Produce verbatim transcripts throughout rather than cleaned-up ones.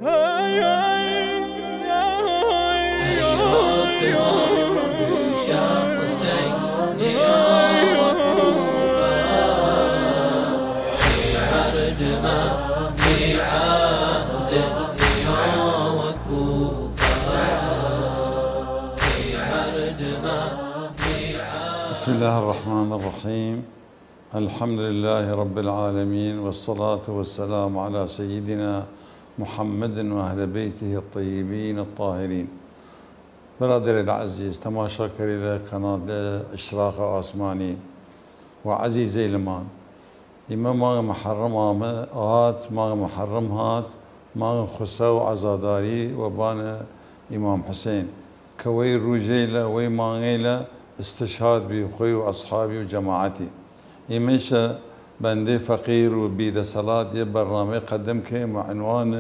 بسم الله الرحمن الرحيم. الحمد لله رب العالمين، والصلاة والسلام على سيدنا محمد وأهل بيته الطيبين الطاهرين. برادرێ عزیز، تەماشاکەری لە کەناڵ ئشراق ئاسمانی و عەزیزەیلمان، ئیمە ماغ محەڕەم ئامە، هات، ماغ محەڕەم هات، ماغ خوسە و عەزاداری و بانە ئیمام حسێن، کە وەی رووژەیلە، وەی مانگەیلە استشهاد بی خوەی و ئەسحابی و جەماعەتی. ئیمەیشە بەندەی فەقیر و بیدەسەڵات یە بەرنامەی قەدەم کەیم وە عنوان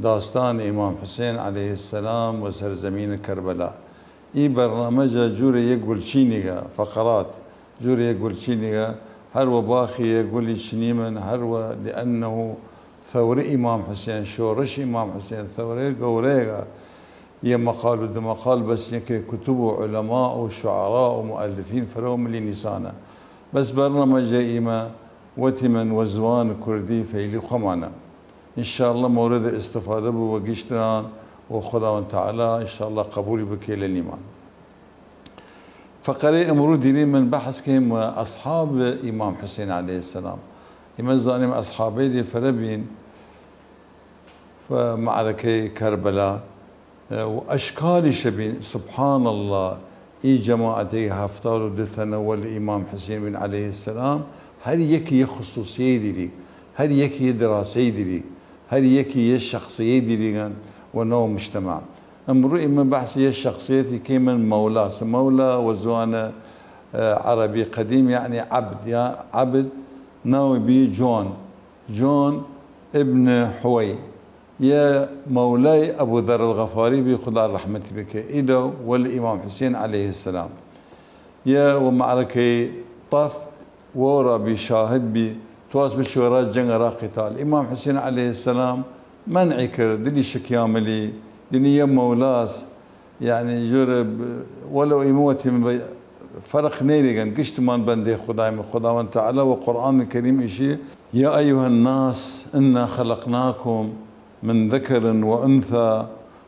داستان ئیمام حسێن علیه السلام و سەرزەمین کەربەلا. ئی بەرنامەجە جوورە یە گولچینیگە، فەقەرات، جوورە یە گولچینیگە، هەر وە باخی یە گولی چنیمن، هەر وە لأنه ثورە ئیمام حسێن، شۆڕش ئیمام حسێن، ثورەی گەورەیگە، یە مەقال و دمەقال بەس یەکێ کتوب و علەما و شعرا و مؤلفین فرەو ملی نیسانە. بەس بەرنامەجە ئیمە وەتیمن وە زوان کوردی فەیلی خوەمانە. ان شاء الله مورد استفادە بو وە گشتان و خوداوەند تعالی ان شاء الله قەبولی بکەی لە نیمان. فەقەرەی ئمڕوو دیریمن بەحس کەیم وە ئەسحاب ئیمام حسێن علیه السلام. ئیمە زانیم ئەسحابەیلی فرە بین فە معرکەی کەربەلا، و ئەشکالیشە بین، سبحان الله، ئی جەماعەتەی هەفتاد و دو تەنە وەل ئیمام حسێن بین علیه السلام، هەر یەکی یە خصوصیەی دیری، هەر یەکی یە دراسەی دیری، هەر یەکی یە شخصیەی دیریگەن وە ناو مجتمع. ئمڕوو ئیمە بەحس یە شخصیەتی کەیمن مەولاس. مەولا وە زوانە، ئە، عەرەبی قەدیم یعنی عەبد، یا عەبد ناوی بی جۆن، جۆن ابن حوەی. یە مەولای ئەبو ذەر الغفاری بی، خودا رەحمەتی بکە. ئیدە وەل ئیمام حسێن علیه السلام. یە وە معرکەی طف وەورا بی، شاهد بی، تواس بچوەرا جەنگ ئەرا قتال. ئیمام حسێن علیه السلام منعی کرد، دلی شکیاملی، دنی یە مەولاس، یعنی جورە ب-، وەلەو ئیمە وەتیم بە-، فەرق نەیریگەن، گشتمان بەندەی خودایمە، خوداوەند تعالی وە قورئان کەریم ئیشی: يا أيها الناس إنا خلقناكم من ذكر وأنثى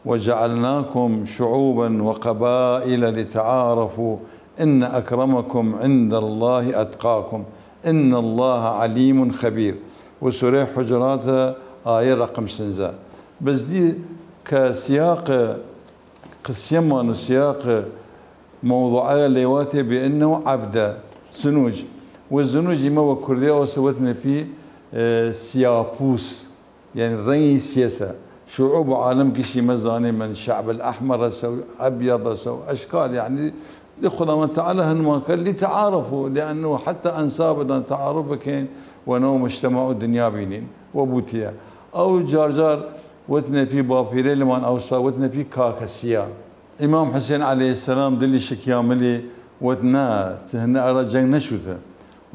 وجعلناكم شعوبا وقبائل لتعارفوا إن أكرمكم عند الله أتقاكم إن الله عليم خبير. وە سورەی حوجراتە ئایە رەقم سنزە. بەس دی کە سیاق قسیەمان و سیاق مەوضوعە لەیواتێ بێ ئنەو عەبدە، زنوج. وە زنوج ئیمە وە کوردی ئەوسە وەتنە پی، ئێ، سیاپوس، یعنی رەنگی سیەسە. شعوب و عالم گشت ئیمە زانیمن، شعب الأحمر ئەسە و ئەبیض ئەسە و ئەشکال، یعنی، دی خوداوەند تعالی هەنمان کرد، لتعارفوا، لأنه حتی ئەنسابدان تعارف بکەین و ناو مجتمع و دنیا بینین. وە بوتیە. ئەو جارجار وەتنە پی باپیرەیلمان ئەوسا وەتنە پی کاکەسیە. ئیمام حسێن علیه السلام دلی شکیاملی، وەت: نا، ت هنە ئەرا جەنگ نەچوتە.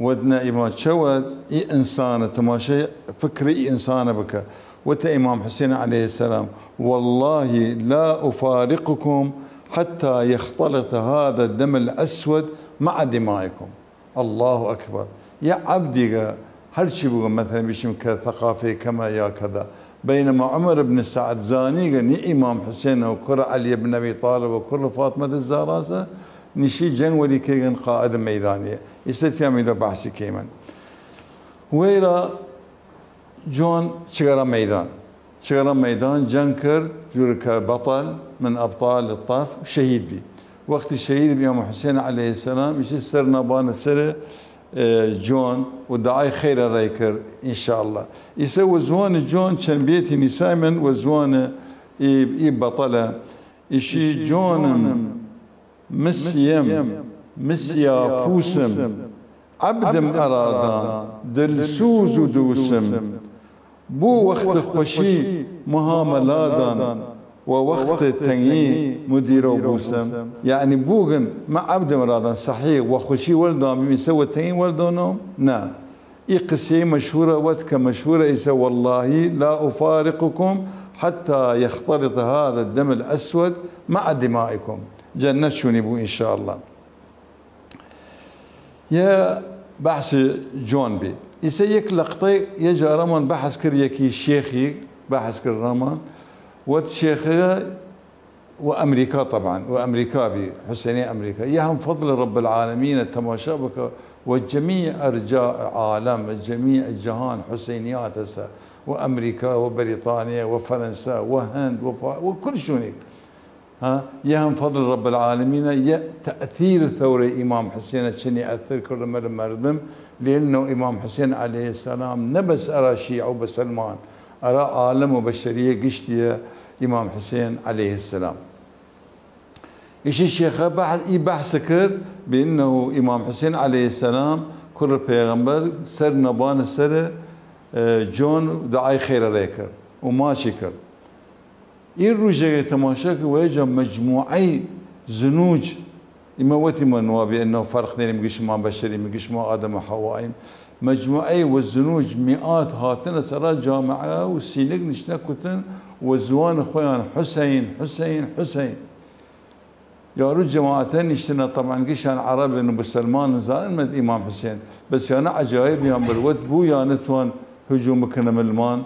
وەت: نا، ئیمە چەوەت ئی ئنسانە، تماشای فکر ئی ئنسانە بکە. وەتە ئیمام حسێن علیه السلام: والله لا أفارقكم حتى يختلط هذا الدم الأسود مع دمائكم. الله أكبر. یە عەبدیگە هەرچی بگوم، مثلا بیشیم کە ثقافەی کەمە یا کەدا. بینما عمر بن سعد زانیگە نی ئیمام حسێن و کور علی بن ابی طالب و کور فاطمە الزهراسە، نیشی جەنگ وەلی کەیگن قائد مەیدانیە. ئیسە تیامیدە بەحسی کەیمن. وەیرا جۆن چگەرا مەیدان. چگەرا مەیدان، جەنگ کرد، جوور کە بەتەل من ئەبتال طەف، شەهید بی. وەختی شەهید بی، ئیمام حسێن علیه السلام ئیسە سەر نابانە سەر، ئێ، جۆن و دعای خەیرە رەی کرد، ان شاء الله. ئیسە وە زوان جۆن چەند بێتی نیسایمن وە زوان ئی، ئی بەتەلە. ئیشی: جۆنم، مسیەم، مسیا پووسم، عەبدم ئەرادان، دلسووز و دووسم، بوو وەخت خوەشی مهامەلادان، و وەخت تەنگی مدیرەو بووسم. یەعنی بووگن مە عەبدم ئەرادان، سەحیح، وە خوەشی وەلدان بیم، ئیسە وە تەنگی وەلدانۆم؟ نە. ئی قسیەی مەشهورە وەت کە مەشهورە ئیسە: والله لا أفارقكم حتى يختلط هذا الدم الأسود مع دمائكم. جنت شونی بوو، ان شاء الله. یە بەحس جۆن بی. ئیسە یەک لەقتەی یە جارەمان بەحس کرد، یەکی شێخی بەحس کرد ڕامان. وەت شێخە و ئەمریکا طبعا، و ئەمریکا بی، حسینی ئەمریکا. یە هم فضل رب العالمین، تەماشا بکە، و جمیع ئەرجا عالم، و جمیع جهان حسینیات هەسە، و ئەمریکا، و بەریتانیا، و فەرەنسا، و هند، و پا-، و کل شونی. ها؟ یە هم فضل رب العالمین، یە تأثیر ثورهٔ امام حسین چنی اثر کرد مر مردم، لأنه امام حسین علیه السلام نە بەس ئەرا شیعە و بەسەلمان، ئەرا عالم و بەشەریە گشتیە امام حسین علیه السلام. ئیشی شێخە بەح-، ئی بەحس کرد بأنه امام حسین علیه السلام کوڕ پێغەمبەر سەر نەبان سەر، اه، جۆن دعای خێرە رێ کرد و ماچی کرد. ئی رووژێگە تەماشا کە وەیەجا مەجموعەی زنوج، ئیمە وەتیمە نوابێ ئەنە فەرق نێریم، گشتمان بەشەریم، گشتمان ئادەم و حەواییم. مەجموعەی وە زنوج میئات هاتنە سەرا جامعە و سینگ نیشتنە کوتن و زوان خوەیان حوسەین، حوسەین، حوسەین. یارو جەماعەتە نیشتنە، طبعا گشتان عەرەبن و بسەلمانن، زانن مەد ئیمام حوسێن، بەس یانە عەجایب یان بر وەت بوو یانە توان هجوم بکنە ملمان.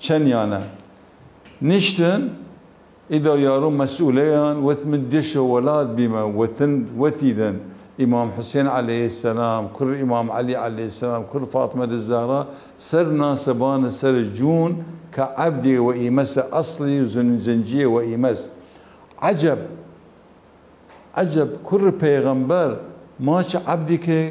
چەن یانە نیشتن، ئیدا یارو مەسئولەیان وەت من دێشە وەلات بیمە، وەتن، وەتیدن ئیمام حوسێن علیه السلام، کوڕ ئیمام عەلی علیه السلام، کوڕ فاطمە الزهرا، سەر ناسە بانە سەر جوون کە عەبدێ وە ئیمەسە ئەسڵی و زن-، زنجیە وە ئیمەس. عەجەب، عەجەب، کوڕ پێغەمبەر ماچ عەبدیکێ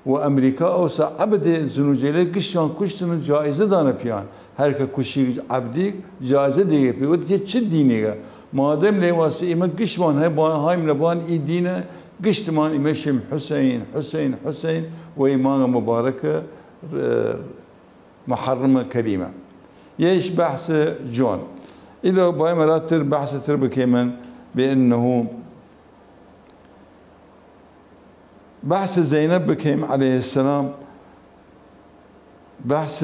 و ئەمریکا ئەوسا عەبدێ زنوجێلێ گشتیان کوشتن و جائزە دانە پیان. هەر کە کوشی عەبدیک جائزە دیگە پی. وت یە چ دینێگە؟ مادەم لێ واسە ئیمە گشتمان هەیە با-، هایم لەبان ئی دینە، گشتمان ئیمە شیم حوسەین، حوسەین، حوسەین و ئیمانە مبارەکە، اه، محرم کریمە. یەیش بەحس جۆن. ئیدە بای مەراتر بەحس تر بکەیمن بأنه بەحس زەینەب بکەیم علیه السلام، بەحس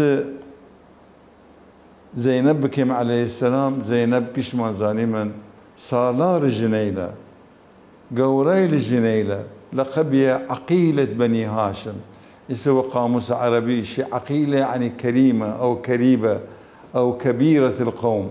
زەینەب بکەیم علیه السلام. زەینەب گشتمان زانیمن سالار ژنەیلە، گەورەیل ژنەیلە، لەقەبیە عەقیلەت بەنی هاشم. ئیسە وە قاموس عەرەبی ئیشی عەقیلە یعنی کریمە، ئەو کریبە، ئەو کبیرة القوم.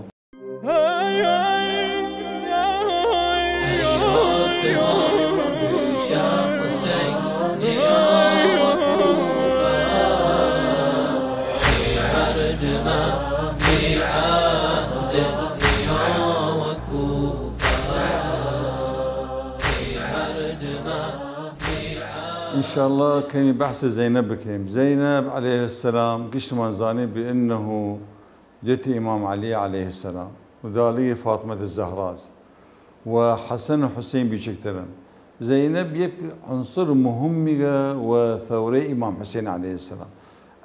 ان شاء الله کەمی بەحس زەینەب بکەیم. زەینەب علیه السلام گشتمان زانی بأنه جت ئیمام عەلی علیه السلام و داڵی فاطمە الزهراز و حەسەن و حوسەین بیچکترن. زەینەب یەک عنصر مهمیگە وە ثەورەی ئیمام حوسەین علیه السلام.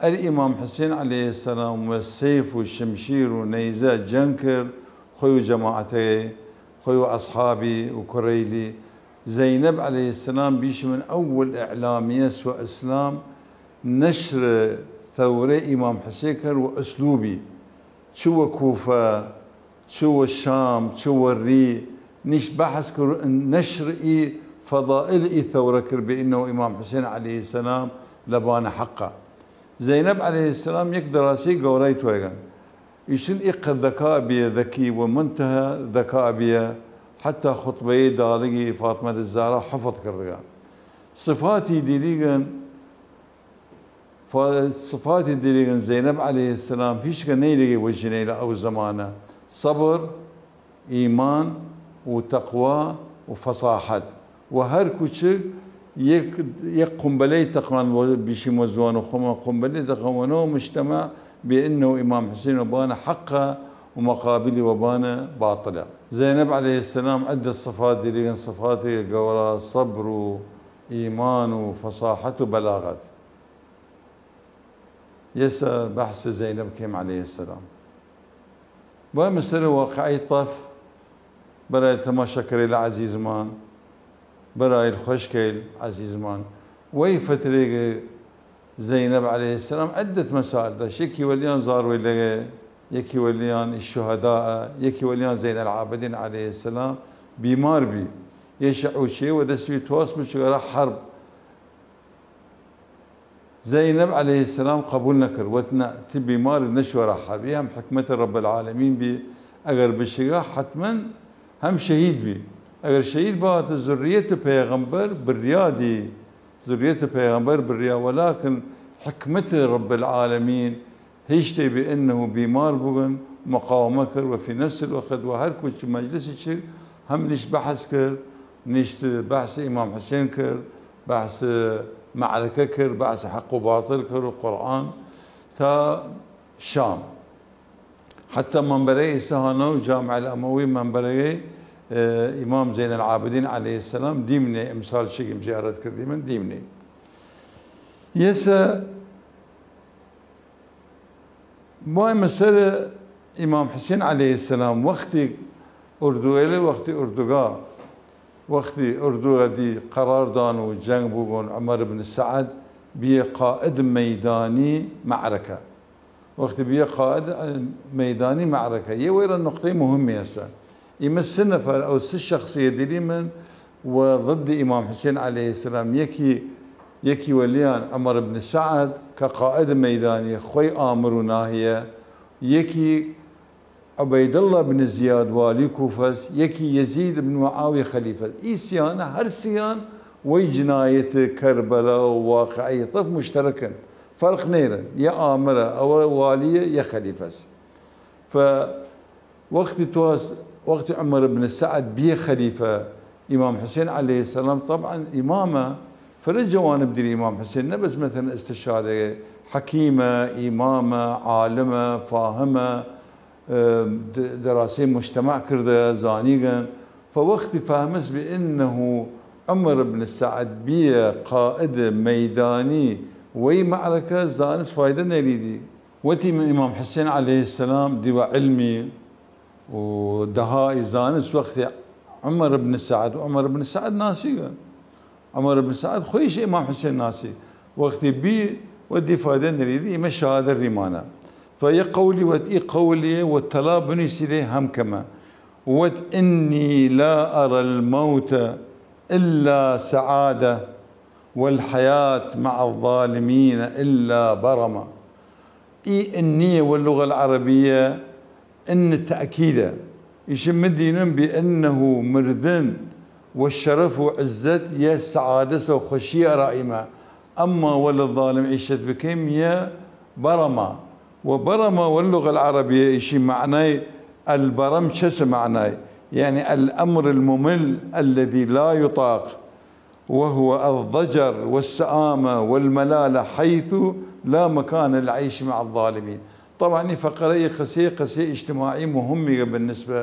ئەر ئیمام حوسەین علیه السلام وە سەیف و شمشیر و نەیزە جەنگ کرد، خوەی و جەماعەتەی خوەی و ئەسحابی و کوڕەیلی. زەینەب علیه السلام بیشمن ئەول ئیعلامیەس وە ئسلام نەشر ثەورەی ئیمام حوسەین کرد وە ئسلوبی چ وە کوفە، چ وە شام، چ وە ری، نیشت بەحس کرد نەشر ئی فەضائل ئی ثەورە کرد بأنه ئیمام حوسەین علیه السلام لەبانە حەقە. زەینەب علیه السلام یەک دەراسی گەورای توەیگەن. ئیشن ئیقە ذەکا بیە، ذەکی وە منتهى ذەکا بیە، حتی خوتبەی داڵگی فاطمە الزهرا حفظ کردگە. صفاتی دیریگن فا-، صفاتی دیریگن زەینەب علیه السلام هیچگە نەیریگە وە ژنەیلە ئەو زەمانە. سەبر، ئیمان و تەقوا و فەساحەت. و هەر کوچگ یەک، یەک قنبلەی تەقان وە بیشیم وە زوان و خوەمان قنبلەی تەقان وە نەو مجتمع بأنه ئیمام حوسەین وە بانە حەقە و مقابلی وە بانە باطلە. زەینەب علیه السلام عدە صفات دیریگن، صفاتی گەورا، سەبر و ئیمان و فەساحەت و بەلاغەت. یەسە بەحس زەینەب کەیم علیه السلام. بایمە سەر واقعەی طەف، بەرای تەماشاکەرەیل عەزیزمان، بەرای خوەشکەیل عەزیزمان. وەی فترەیگە زەینەب علیه السلام عدەت مەسائل داشت، یەکی وەلیان زاروەیلەگەێ، یەکی وەلیان شوهەدائە، یەکی وەلیان زەینەلعابدین عەلەیهسەلام بیمار بی، یەیشە عوچێ وە دەس بی تواس بچگە ئەرا حەرب. زەینەب عەلەیهسەلام قەبول نەکرد، وەت نە، تی بیمار نەشوەرە حەرب. ئی هەم حکمەت رب العالمین بی، ئەگەر بچگە حەتمەن هەم شەهید بی. ئەگەر شەهید باتە زوریەت پەیغەمبەر بریا دی، زوریەت پەیغەمبەر بریا، وەلاکن حکمەت رب العالمین هیشتێ بی ئنه بیمار بوگن، مقاومە کرد و فی نفس الوقت و هەر کوچ مەجلسی چگ هەم نیشت بەحس کرد، نیشت بەحس ئیمام حسین کرد، بەحس مەعرەکە کرد، بەحس حەق و باطل کرد و قورئان تا شام. حتی مەنبەرەی ئیسە هانە و جامع الاموی مەنبەرەی، اه، ئیمام زەینەلعابدین عەلەیهسەلام دیمنێ، ئمسال چگیم زیارەت کردیمن دیمنێ. یەسە بایمە سەر ئیمام حسین عەلەیهسەلام وەختی ئوردوگەێلێ، وەختی ئوردوگا، وەختی ئوردوگە دی قەرار دان و جەنگ بوگن، عومەر بن سەعد بیە قائد مەیدانی مەعرەکە. وەختی بیە قائد مەیدانی مەعرەکە، یە وەیرە نقطەی مهمی هەسە. ئیمە سه نەفەر ئەو سه شەخسیە دیریمن و ضد ئیمام حسین عەلەیهسەلام. یەکی، یەکی وەلیان عومەر بن سەعد کە قائد مەیدانی خوەی ئامر و ناهیە، یەکی عوبەیدەڵڵا بن زیاد والی کوفەس، یەکی یەزید بن معاویە خەلیفەس. ئی سیانە هەر سیان وەی جنایەت کەربەلا و واقعەی تەف مشترکن، فەرق نەیرن، یە ئامرە، ئەوە والیە، یە خەلیفەس. فە وەختی تواس، وەختی عومەر بن سەعد بیە خەلیفە، ئیمام حسین عەلەیهسەلام طبعا ئیمامە، فرە جەوانب دیری ئیمام حسین، نە بەس مەسەلەن استشهادە، حەکیمە، ئیمامە، عالمە، فاهمە، اه، د-، دەراسەی مجتمع کردە، زانیگن. فە وەختی فەهمس بی ئنه عومەر بن سەعد بیە قائد مەیدانی وەی مەعرەکە، زانس فایدە نەریدی. وەتی ئیمام حسین عەلەیهسەلام دیوە علمی و دەهایی زانست وەختی عومەر بن سەعد، عومەر بن سەعد ناسیگە، عومەر بن سەعد خوەیش ئیمام حسین ناسی، وەختی بی وەت دی فایدە نەریدی، ئیمە شەهادە ریمانە. فە یە قەولی وەت، ئی قەولیە وە تەڵا بنویسیرێ هەم کەمە، وەت: إني لا أرى الموت إلا سعادة، والحياة مع الظالمين إلا برمة. ئی انیە وە لغە العربیە، ان تأکیدە. ئیشی من دینم بی انه مردن وە شەرەف و عزەت یە سەعادەسە و خوەشی ئەرا ئیمە. ئەما وەل ظالم عیشەت بکەیم یە بەڕەمە. و بەڕەمە وە لغە العربیە ئیشی مەعنای البرم چەسە مەعنای؟ یعنی الأمر الممل الذي لا يطاق. وهو الضجر والسآمة والملالة حيث لا مكان للعيش مع الظالمين. طبعا ئی فقرە ئی قسەی، قسەی اجتماعی مهمیگە بالنسبە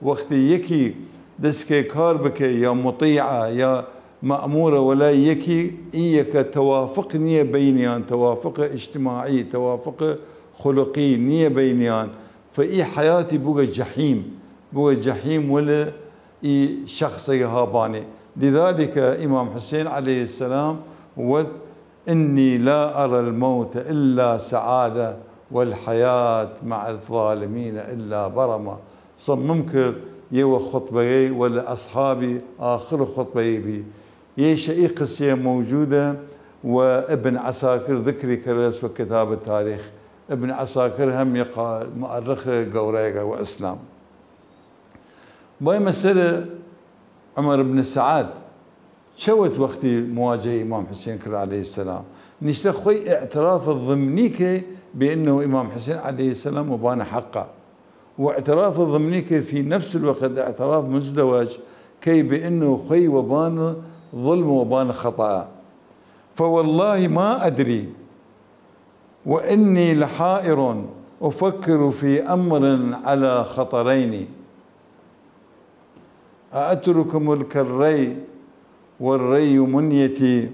وەختی یەکی دەسکەی کار بکەی یا مطیعە یا مەئمورە وەلای یەکی، ئی یەکە توافق نیە بینیان، توافق اجتماعی، توافق خلقی نیە بینیان. فە ئی حیاتی بوگە جحیم، بوگە جحیم وەل ئی شخصەگە ها بانێ. لذلك ئیمام حسین علیه السلام وت: إني لا أرى الموت إلا سعادة والحياة مع الظالمين إلا برمة. صمم کرد یە وە خطبەگەی وەل ئەصحابی، ئاخر خطبەی بی. یەیشە ئی قسیە موجودە و ابن عساکر ذکری کەێس وە کتاب تاریخ. ابن عساکر هەم یە قا-، مؤرخ گەورایگە وە ئسلام. بایمە سەر عومەر بن سەعد چەوت وەختی مواجهەی ئیمام حسین کرد علیه السلام. نیشتە خوەی اعتراف ضمنی کەی بأنه ئیمام حسین علیه السلام وەبان حەقە. و اعتراف ضمنی کەی فی نفس الوقت اعتراف مزدوج کەی بأنه خوەی وەبان ظلم وەبان خطأ. فوالله ما أدري وإني لحائر أفكر في أمر على خطرين. أأترك ملك الري والري منيتي،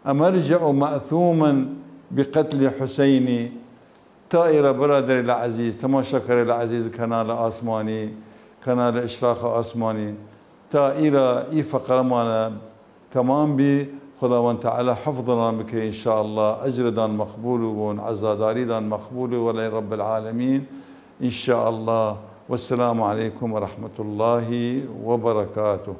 أم أرجع مأثوما بقتل حسيني؟ تا ئیرە برادەرێلە عەزیز، تەماشاکەرێلە عەزیز کەناڵە ئاسمانی، کەناڵە ئشراق ئاسمانی، تا ئیرە ئی فەقرەمانە تەمام بی، خوداوەند تعالی حفظدان بکەی ان شاء اللە، ئەجرەدان مەقبوول بوون، عەزاداریدان مەقبوول وەلای رب العالمین ان شاء اللە. والسلام علیکم ورحمة الله وبركاته.